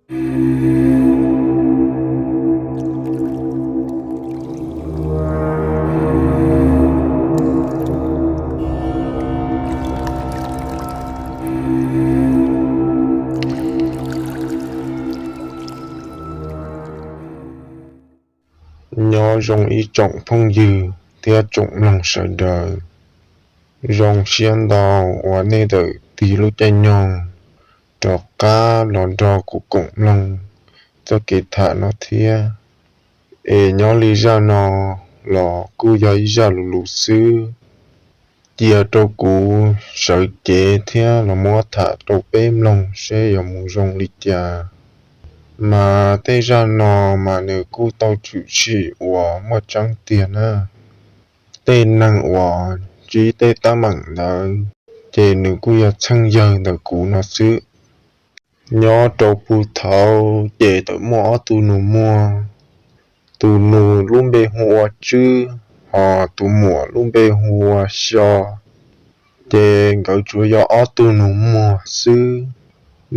Nyob zoo ib tsoom phooj ywg thiab tsoom mloog sawv daws. Zoo siab ntau uas nej tawm tig lub caij nyoog rov qab los nrog kuv koom mloog txoj kev tham no thiab. Es nyob li zaj no los kuj yog ib zaj lus lus xwb, cia rau kuv sawv cev thiab los muab tham rau peb mloog seb yuav mus zoo li cas. Mas tej zaj no mas nws kuj tau tshwm sim uas muaj tseeb tiag na. Tej neeg uas ntsib tej teeb meem ntawd ces nws kuj yog txheej yawg ntawm kuv no xwb. Nyob rau puag thaum ub ces txawm muaj ob tug nus muag, tus nus lub npe hu ua Tswb, hos tus muam lub npe hu ua Xyo. Ces nkawd tsuas yog ob tug nus muag xwb,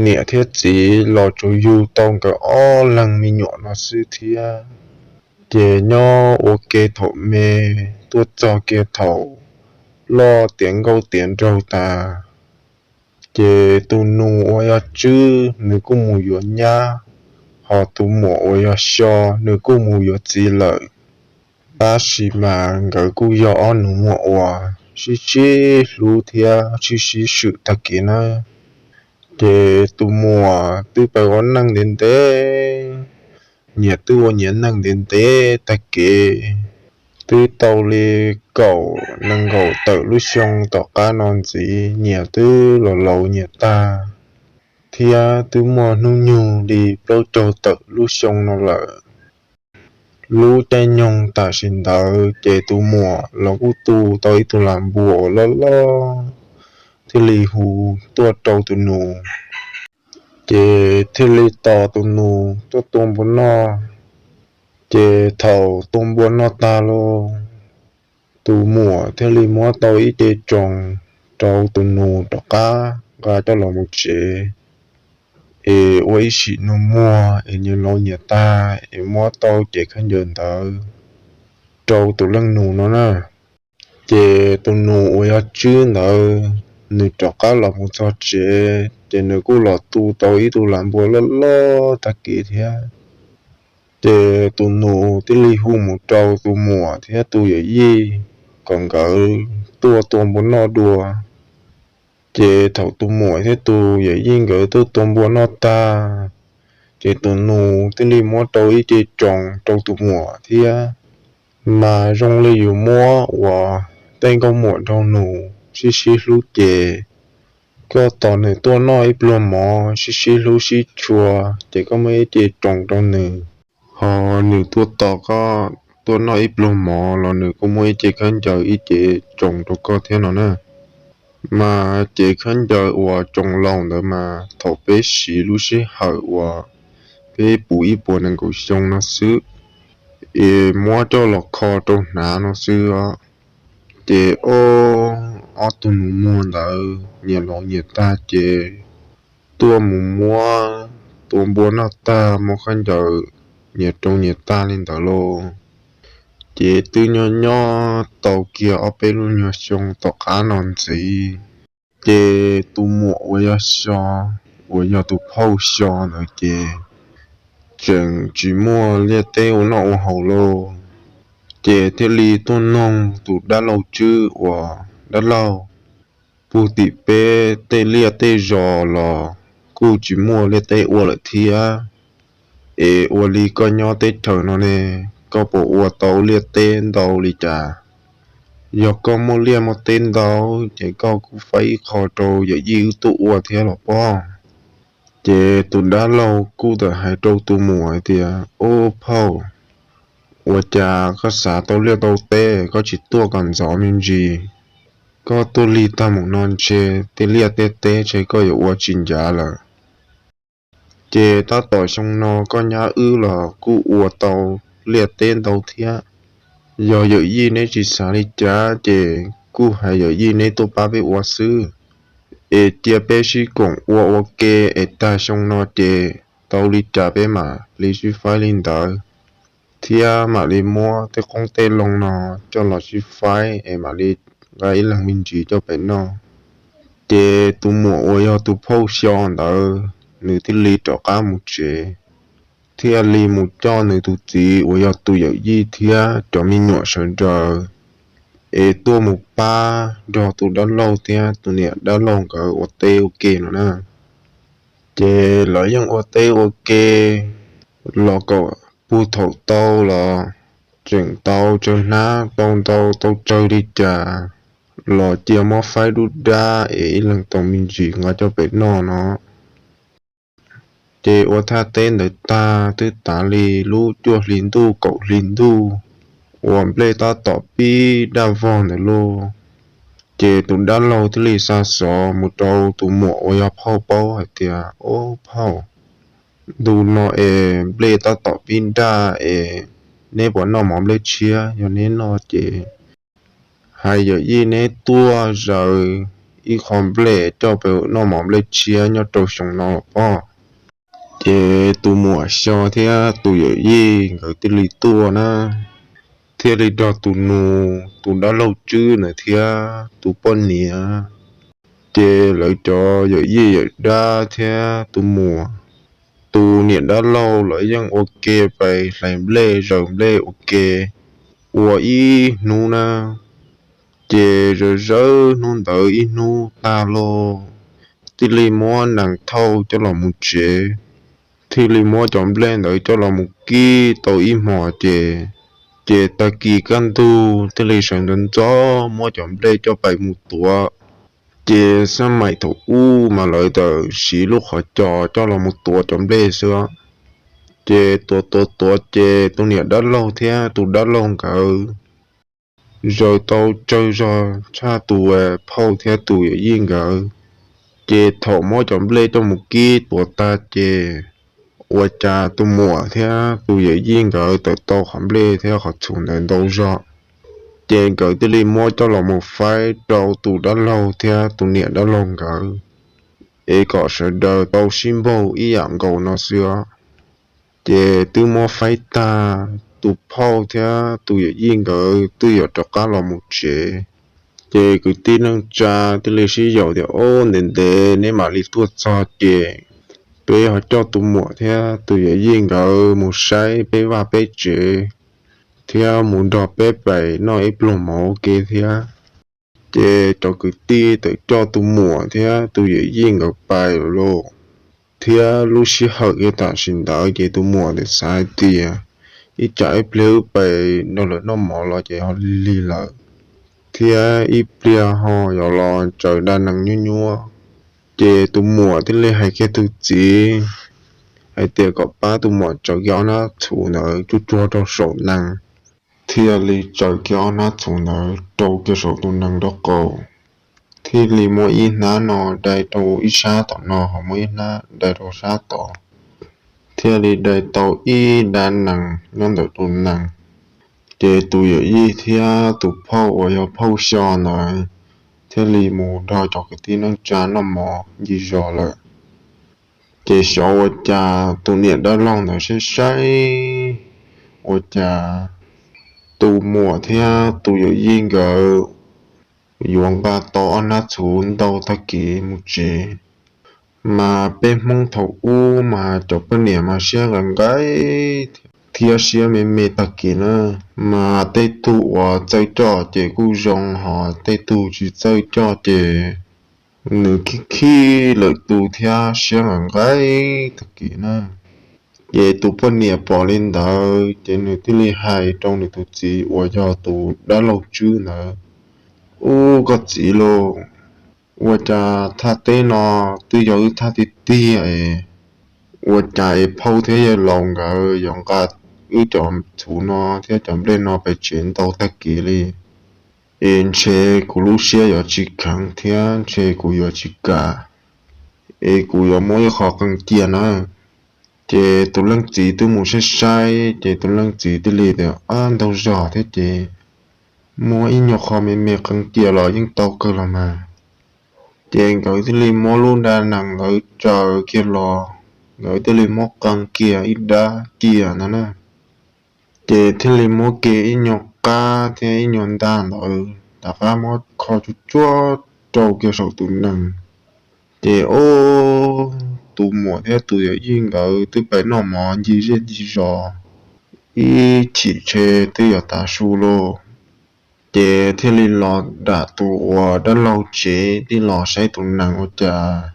niam thiab txiv los tsuas yug tau nkawd ob leeg me nyuam no xwb thiab. Ces nyob ua ke thaum me tuaj txog kiag thaum loj tiav nkauj tiav nraug tas, ces tus nus uas yog Tswb nws kuj mus yuav nyab, hos tus muam uas yog Xyo nws kuj mus yuav txiv lawm. Tab sis mas nkawd kuj yog ob nus muag uas sib sib hlub thiab sib sib swm tag kev na. Ces tus muam twb pais ua neej ntev ntev, nyias twb ua nyias neej ntev ntev tag kev, twb tau li kaum nees nkaum tawm lub xyoo tom qab no ntxiv, nyias twb los laus nyias tag, thiab twb muaj hnub nyoog li plaub caug tawm lub xyoo no lawm. Lub caij nyoog tam sim ntawd ces tus muam los kuj tu tau ib tug lam npua uas loj loj thiaj li hu tuaj rau tus nus. Ces thiaj li tos tus nus tuaj tua npua noj. Ces thaum tua npua noj tag lauj, tus muam thiaj li muab tau ib ce tsoos rau tus nus rov qab nqa coj los mus tsev, es ua ib sim nus muag es nyias laus nyias tag es muab tau cev khaub ncaws ntawd rau tus leej nus no na. Ces tus nus uas yog Tswb ntawd nws rov qab los mus txog tsev ces nws kuj los tu tau ib tug lam npua loj loj tag kev thiab. Ces tus nus thiaj li hu mus rau tus muam thiab tus yawm yij kom nkawd tuaj tua npua noj dua. Ces thaum tus muam thiab tus yawm yij nkawd tuaj tua npua noj tag, ces tus nus thiaj li muab rau ib ce tsoos rau tus muam thiab. Mas zoo li yus muab uas tej nkauj muam nraug nus sib sib hlub ces koj tos nws tuaj noj ib pluag mov sib sib hlub sib tshua, ces koj muab ib ce tsoos rau nws. Ho nws tuaj tos koj tuaj noj ib pluag mov los nws kuj muab ib ce khaub ncaws ib ce tsoos rau koj thiab no na. Mas cev khaub ncaws uas tsoos laus ntawd mas thaum peb siv lub sij hawm uas peb puv ib puas nees nkaum xyoo no xwb, es muab coj los kho rau hnav no xwb os. Ces ob, ob tug nus muag ntawd nyias laus nyias tag ces tuaj mus muab tua npua noj tag muab khaub ncaws nyias rau nyias tag li ntawd lauj. Ces twb nyob nyob tau kiag ob peb lub nyuag xyoo tom qab no ntxiv, ces tus muam uas yog Xyo, uas yog tus phauj Xyo ntawd ces tseem tsis muaj liaj teb ua noj ua haus lauj. Ces thiaj li tuaj noog tus dab laug Tswb uas, dab laug, puag tim peb tej liaj tej zos los kuj tsis muaj liaj teb ua lawm thiab, es ua li koj nyob teb chaws no ne, koj puas ua tau liaj teb ntau li cas? Yog koj muaj liaj muaj teb ntau ces koj kuj faib ib qho rau yawm yij wb tuaj ua thiab los pob. Ces tus dab laug kuj txawm hais rau tus muam hais tias, Ub phauj, ua cas koj xav tau liaj tau teb koj tsis tuaj kom ntxov me ntsis? Koj tuaj lig tag mus no ntshe tej liaj tej teb ntshe koj yuav ua tsis ncav lawm. Ces tab tom xyoo no koj nyab wb los kuj ua tau liaj teb ntau thiab. Yog yawm yij neb tsis xav li cas ces kuj hais yawm yij neb tuaj pab peb ua xwb. Es cia peb sib koom ua ua ke es tag xyoo no ces tau li cas peb mam li sib faib li ntawd, thiab mam li muab tej qoob tej loo no coj los sib faib es mam li nqa ib leeg me ntsis coj pem noj. Ces tus muam uas yog tus phauj Xyo ntawd nws thiaj li rov qab mus tsev, thiaj li mus coj nws tus txiv uas yog tus yawm yij thiab cov me nyuam sawv daws es tuaj mus pab nrog tus dab laug thiab tus niam dab laug nkawd ua teb ua ke no na. Ces lawv yeej ua teb ua ke los kom puag thaum tau los tseem tau tsawg hnab tau ntau tau tsawg li cas los cia muab faib dub dab es ib leeg tau me ntsis nqa coj pem noj no. Ces ua thaj teb ntawd tag twb tav li lub cuaj hli ntuj kaum hli ntuj uas nplej tab tom pib daj vog ntawd lauj. Ces tus dab laug thiaj li xa xov mus rau tus muam uas yog phauj paub hais tias, Ob phauj, ntu no es nplej tab tom pib daj es neb puas noj mov nplej tshiab? Yog neb noj ces hais yawm yij neb tuaj zaws ib qho nplej coj pem noj mov nplej tshiab nyob rau xyoo no los pob. Ces tus muam Xyo thiab tus yawm yij nkawd thiaj li tuaj na, thiaj li nrog tus nus, tus dab laug Tswb ntawd thiab tus poj niam. Ces lawv cov yawm yij yawm dab thiab tus muam, tus niam dab laug lawv yeej ua ke pais hlais nplej zaws nplej ua ke ua ib hnub na. Ces zawv zawv hnub ntawd ib hnub tag los thiaj li muab nees thauj coj los mus tsev, thiaj li muab cov nplej ntawd coj los mus kib tau ib hmos ces, ces tag kis kaj ntug thiaj li sawv ntxov ntxov muab cov nplej coj pais mus tuav. Ces xab maim thaum ub mas lawv tawm siv lub qhov cos coj los mus tuav cov nplej xwb. Ces tuav tuav tuav ces tus niam dab laug thiab tus dab laug nkawd zaws tau tsawg zog tshaj tus phauj thiab tus yawm yij nkawd. Ces thaum muab cov nplej coj mus kib tuav tag ces ua cas tus muam thiab tus yawm yij nkawd tawm tau qhov nplej thiab qhov txhuv ntawd ntau zog. Ces nkawd thiaj li muab coj los mus faib rau tus dab laug thiab tus niam dab laug nkawd es kom sawv daws tau sib npaug ib yam nkaus no xwb os. Ces twb muab faib tag, tus phauj thiab tus yawm yij nkawd twb yuav rov qab los mus tsev. Ces kwv tij neej tsa thiaj li sib yaum tias, Ob, ntev ntev neb mam li tuaj txog ces peb ho coj tus muam thiab tus yawm yij nkawd mus saib peb vaj peb tsev thiab mus nrog peb pais noj ib pluag mov ua ke thiab. Ces cov kwv tij tawm coj tus muam thiab tus yawm yij nkawd pais lawm lauj. Thiab lub sij hawm kiag tam sim ntawd ces tus muam txawm xav hais tias, Ib tsam ib pliag wb pais nrog lawv noj mov los ces ho lig lig lawm, thiab ib pliag ho yuav los tsaws dab nees nyuab nyuab. Ces tus muam thiaj li hais kiag tus txiv hais tias kom pab tus muam tsaws kiag ob hnab txhuv ntawd tsuag tsuag rau saum nees, thiaj li tsaws kiag ob hnab txhuv ntawd rau kiag saum tus nees nraub qaum, thiaj li muab ib hnab no dai rau ib sab tom no ho muab ib hnab dai rau sab tod, thiaj li dai tau ib dab nees nyob ntawm tus nees. Ces tus yawm yij thiab tus phauj uas yog phauj Xyo ntawd thiaj li mus nrog cov kwv tij neej tsa noj mov ncig zos lawm. Ces xyov ua cas tus niam dab laug ntawd saib saib ua cas tus muam thiab tus yawm yij nkawd yuav nqa tau ob hnab txhuv ntau tag kev mus tsev. Mas peb Hmoob thaum ub mas cov poj niam mas siab nqaim nqaim thiab siab me me tag kev na. Mas tej tug uas txawj coj ces kuj zoo, ho tej tug tsis txawj coj ces nws khib khib lawm tus thiab siab nqaim nqaim tag kev na. Ces tus poj niam pom li ntawd ces nws thiaj li hais rau nws tus txiv uas yog tus dab laug Tswb ntawd, Ub, koj txiv lauj, ua cas thaj teb no twb yog wb thaj tiag tiag es ua cas es phauj thiab yawg laus nkawd yuav nqa wb cov txhuv no thiab cov nplej no pem tsev ntau tag kev li? Es ntshe kuv lub siab yuav tsis kheev thiab ntshe kuv yuav tsis kam, es kuv yuav muab ib qho qee cia na. Ces tus leej txiv twb mus saib saib ces tus leej txiv thiaj li tias, Ab, ntau zog thiab ces muab ib nyuag qho me me qee cia los yeej tau kawg los mas. Ces nkawd thiaj li muab lub dab nees ntawd tsaws kiag los nkawd thiaj li muab qee kiag ib dab cia ntawd na. Ces thiaj li muab kiag ib nyuag qab thiab ib nyuag ntaj ntawd rov qab muab kho tsuag tsuag rau kiag saum tus nees. Ces ub, tus muam thiab tus yawm yij nkawd twb pais noj mov ncig zej ncig zos ib chim tshe twb yuav tav su lauj. Ces thiaj li los nram tus uas dab laug tsev tib los saib tus nees ua cas,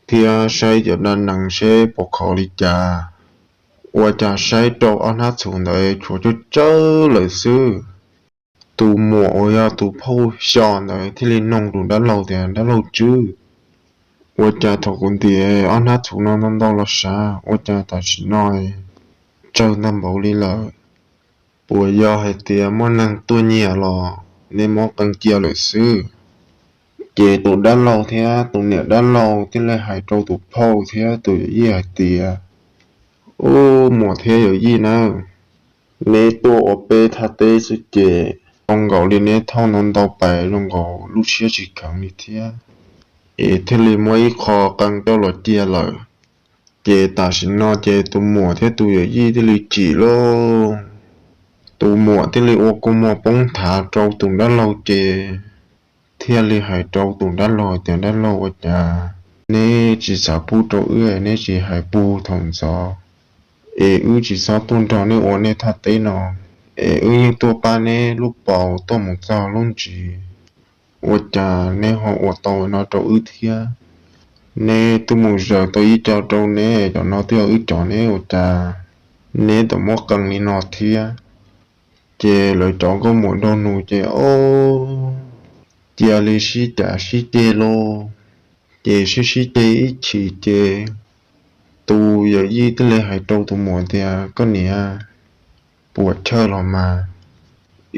thiab saib cov dab nees seb puas khov li cas. Ua cas saib rau ob hnab txhuv ntawd tshuav tsawg tsawg lawm xwb. Tus muam uas yog tus phauj Xyo ntawd thiaj li noog tus dab laug tias, Dab laug tswb, ua cas thaum kuv ntim ob hnab txhuv no ntau ntau los sav, ua cas tam sim no tsawg ntau npaum li lawm? Puas yog hais tias muaj neeg tuaj nyiag los neb muab qee cia lawm xwb? Ces tus dab laug thiab tus niam dab laug thiaj li hais rau tus phauj thiab tus yawm yij hais tias, Ub, muam thiab yawm yij nawb, neb tuaj ua peb thaj teb xwb ces zoo nkaus li neb thauj ntau ntau pais zoo nkaus lub siab tsis kheev li thiab, es thiaj li muab ib qho qee coj los cia lawm. Ces tam sim no ces tus muam thiab tus yawm yij thiaj li chim lauj. Tus muam thiaj li ua kua muag poob nthav rau tus dab laug ces thiaj li hais rau tus dab laug tias, Dab laug, ua cas neb tsis xav pub rau wb, neb tsis hais pub thaum ntxov, es wb tsis txhob tuaj nrog neb ua nej thaj teb no, es wb yeej tuaj pab neb lub paus tuaj mus txog lub ntsis, ua cas neb ho ua tau no rau wb thiab? Neb twb mus zaws tau ib co rau neb, cov no twb yog wb cov, neb ua cas neb tau muab qee li no thiab? Ces lawv cov nkauj muam nraug nus ces ob, cia li sib cav sib ceg lauj. Ces sib sib ceg ib chim ces tus yawm yij thiaj li hais rau tus muam tias, Koj niam, puas chawj los mas,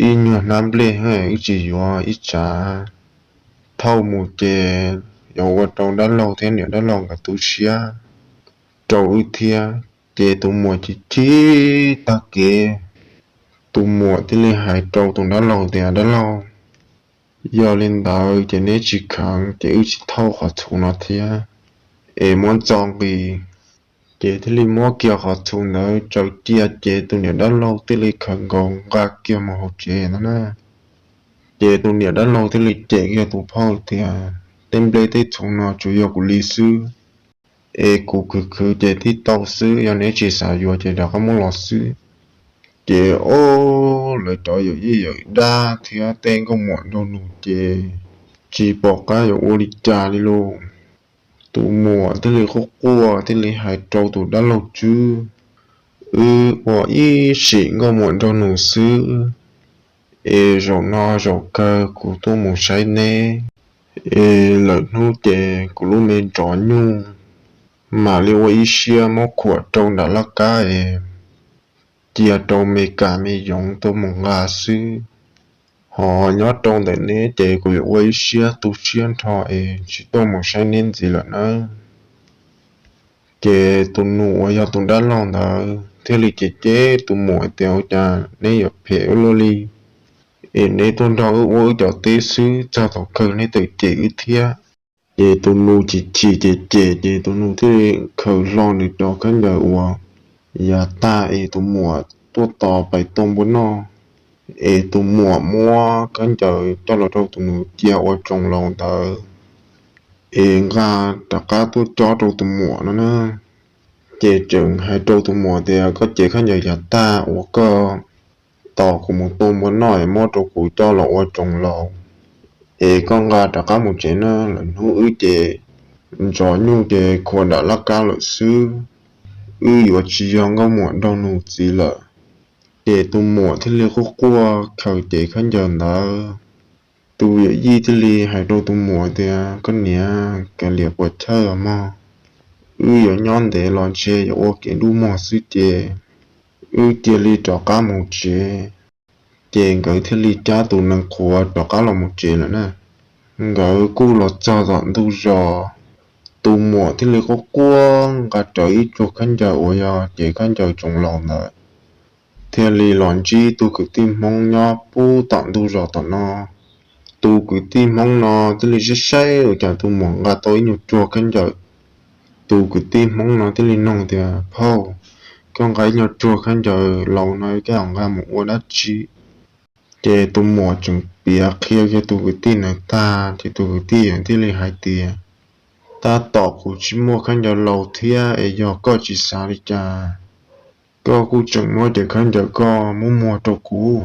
ib nyuag hnab nplej wb tsis yuav ib tsam thauj mus ces yuav ua rau dab laug thiab niam dab laug nkawd tu siab rau wb thiab. Ces tus muam chim chim tag kev, tus muam thiaj li hais rau tus dab laug tias, Dab laug, yog li ntawd ces neb tsis kheev ces wb tsis thauj qhov txhuv no thiab, es muab txo nqis. Ces thiaj li muab kiag qhov txhuv ntawd tsaws cia ces tus niam dab laug thiaj li khaws nkaus nqa kiag mus hauv tsev no na. Ces tus niam dab laug thiaj li cem kiag tus phauj tias, Tej nplej tej txhuv no tsuas yog kuv li xwb, es kuv khwv khwv ces thiaj tau xwb, yog neb tsis xav yuav ces rov qab muab los xwb. Ces ob, lawv cov yawm yij yawm dab thiab tej nkauj muam nraug nus ces tsis pom qab yuav ua li cas li lauj. Tus muam thiaj li quaj quaj thiaj li hais rau tus dab laug, Tswb, wb ua ib sim nkauj muam nraug nus xwb, es zaum no zaum kawg kuv tuaj mus saib neb, es lwm hnub ces kuv lub me ntsov nyuj mam li ua ib siab muab khuam rau nram laj kab es cia rau me kas me yoov tuaj mus nqa xwb. Ho nyob rau ntawm neb ces kuv yuav ua ib siab tu siab nrho es tsis tuaj mus saib neb ntxiv lawm nawb. Ces tus nus uas yog tus dab laug ntawd thiaj li cem cem tus muam tias, Ua cas neb yuav phem ua luaj li, es neb tuaj nrog wb ua wb cov teb xwb txog thaum kawg neb tseem cem wb thiab. Ces tus nus chim chim cem cem ces tus nus thiaj li khaws hlo nws cov khaub ncaws uas yav tag es tus muam tuaj tos pais tua npua noj, es tus muam muab khaub ncaws coj los rau tus nus cia ua tsoos laus ntawd, es nqa rov qab tuaj cob rau tus muam no na. Ces tseem hais rau tus muam tias, Koj cev khaub ncaws yav tag uas koj tos kuv mus tua npua noj es muab rau kuv coj los ua tsoos laus, es koj nqa rov qab mus tsev na, lwm hnub wb ces ntsov nyuj ces khuam nram laj kab lawm xwb, wb yuav tsis yog nkauj muam nraug nus ntxiv lawm. Ces tus muam thiaj li quaj quaj khaws cev khaub ncaws ntawd. Tus yawm yij thiaj li hais rau tus muam tias, Koj niam, kav liam puas chawj os mog, wb yuav nyob ntev los ntshe yuav ua kev ntuj muag xwb ces wb cia li rov qab mus tsev. Ces nkawd thiaj li cab tus nees qhuav rov qab los mus tsev lawm na. Nkawd kuj los txog tom ntug zos, tus muam thiaj li quaj quaj nqa rawv ib tsuag khaub ncaws uas yog cev khaub ncaws tsoos laus ntawd, thiaj li los ntsib tus kwv tij Hmoob nyob pub tom ntug zos tom no. Tus kwv tij Hmoob no thiaj li saib saib ua cas tus muam nqa tau ib nyuag tsuag khaub ncaws, Tus kwv tij Hmoob no thiaj li nug tias, Phauj, koj nqa ib nyuag tsuag khaub ncaws laus no koj nqa mus ua dab tsi? Ces tus muam tseem piav qhia kiag tus kwv tij ntawd tag ces tus kwv tij thiaj li hais tias, Tab tom kuv tsis muaj khaub ncaws laus thiab es yog koj tsis xav li cas, koj kuj tseem muab cov khaub ncaws koj muab muag rau kuv.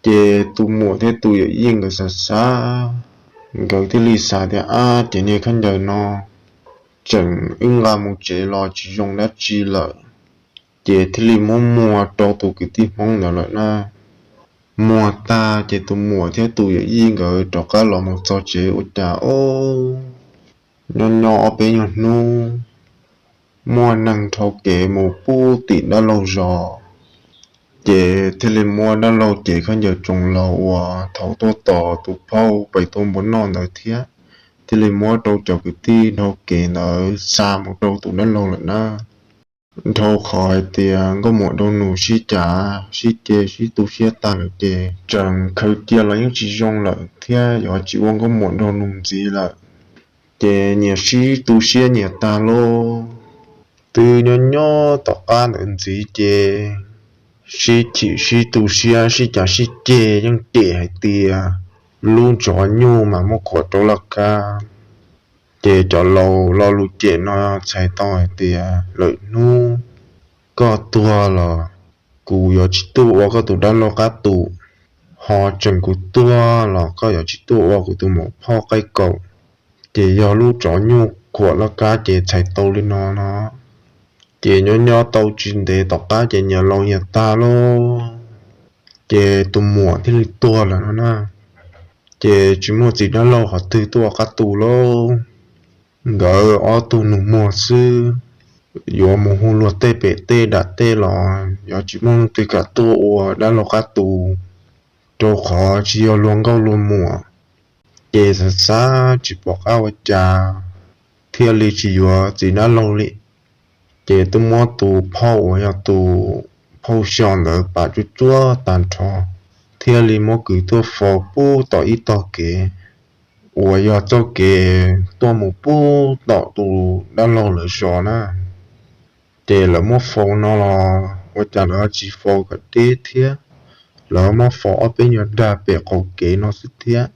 Ces tus muam thiab tus yawm yij nkawd xav xav, nkawd thiaj li xav tias, Ab, ces niag khaub ncaws no tseem wb nqa mus tsev los tsis zoo dab tsi lawm, ces thiaj li muab muag rau tus kwv tij Hmoob ntawd lawm na. Muag tag ces tus muam thiab tus yawm yij nkawd rov qab los mus txog tsev ua cas, o, nyob nyob ob peb nyuag hnub, muaj neeg dhau kev mus pub tim dab laug zos, ces thiaj li muab dab laug cev khaub ncaws tsoos laus uas thaum tuaj tos tus phauj pem tuaj npua noj ntawd thiab, thiaj li muab rau cov kwv tij dhau kev ntawd xa mus rau tus dab laug lawm na. Dhau qhov hais tias nkauj muam nraug nus sib cav sib ceg sib tu siab tag lawm ces tseem khaws cia los yeej tsis zoo lawm thiab yuav tsis ua nkauj muam nraug nus ntxiv lawm, ces nyias sib tu siab nyias tag lauj. Twb nyob nyob tom qab ntawd ntxiv ces sib chim sib tu siab sib cav sib ceg yeej cem hais tias lub ntsov nyuj mas muab khuam rau laj kab. Ces cov laus lo lus cem no txhais tau hais tias lwm hnub koj tuag los kuv yuav tsis tuaj ua koj tus dab laug qab tus, ho tseem kuv tuag los koj yuav tsis tuaj ua kuv tus muam phauj qaib kaum. Ces yog lub tsov nyuj khuam laj kab ces txhais tau li no no. Ces nyob nyob tau tsis ntev tom qab ces nyias laus nyias tag lauj, ces tus muam thiaj li tuag lawm no na. Ces tsis muaj txiv dab laug qhov twg tuaj ua qab tus lauj. Nkawd ob tug nus muag xwb, yuav mus hu luag tej pem tej dam tej los yuav tsis muaj leej twg kam tuaj ua dab laug qab tus, rau qhov tsis yog luag nkauj luag muam. Ces xav xav tsis pom qab ua cas, thiaj li tsis yuav txiv dab laug li. Ces twb muab tus phauj uas yog tus phauj xyos ntawd pam tsuaj tsuag tag nrho, thiaj li muab kwv tuaj faus pub tom ib tog kev uas yog txoj kev tuaj mus pub tom tus dab laug lawv zos na. Ces lawv muab faus no los ua cas lawv tsis faus kom deb thiab, lawv muab faus ob peb nyuag dag pem qaum kev no xwb thiab.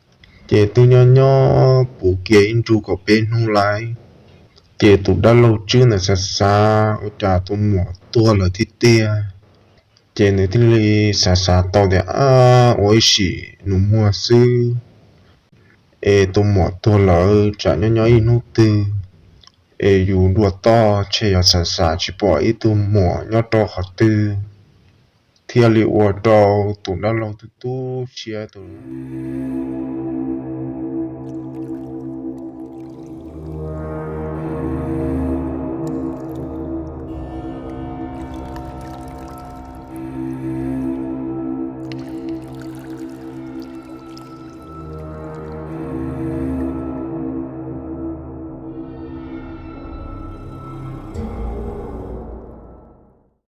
Ces twb nyob nyob puv kiag ib nrug kaum peb hnub lawm, ces tus dab laug tswb ntawd xav xav ua cas tus muam tuag lawm thiab tiag. Ces nws thiaj li xav xav tau tias, ab, ua ib sim nus muag xwb, es tus muam tuag lawm tsam nyob nyob ib hnub twg es yus dua toj ntshe yuav xav xav tsis pom ib tug muam nyob rau qhov twg, thiaj li ua rau tus dab laug tu tu siab tus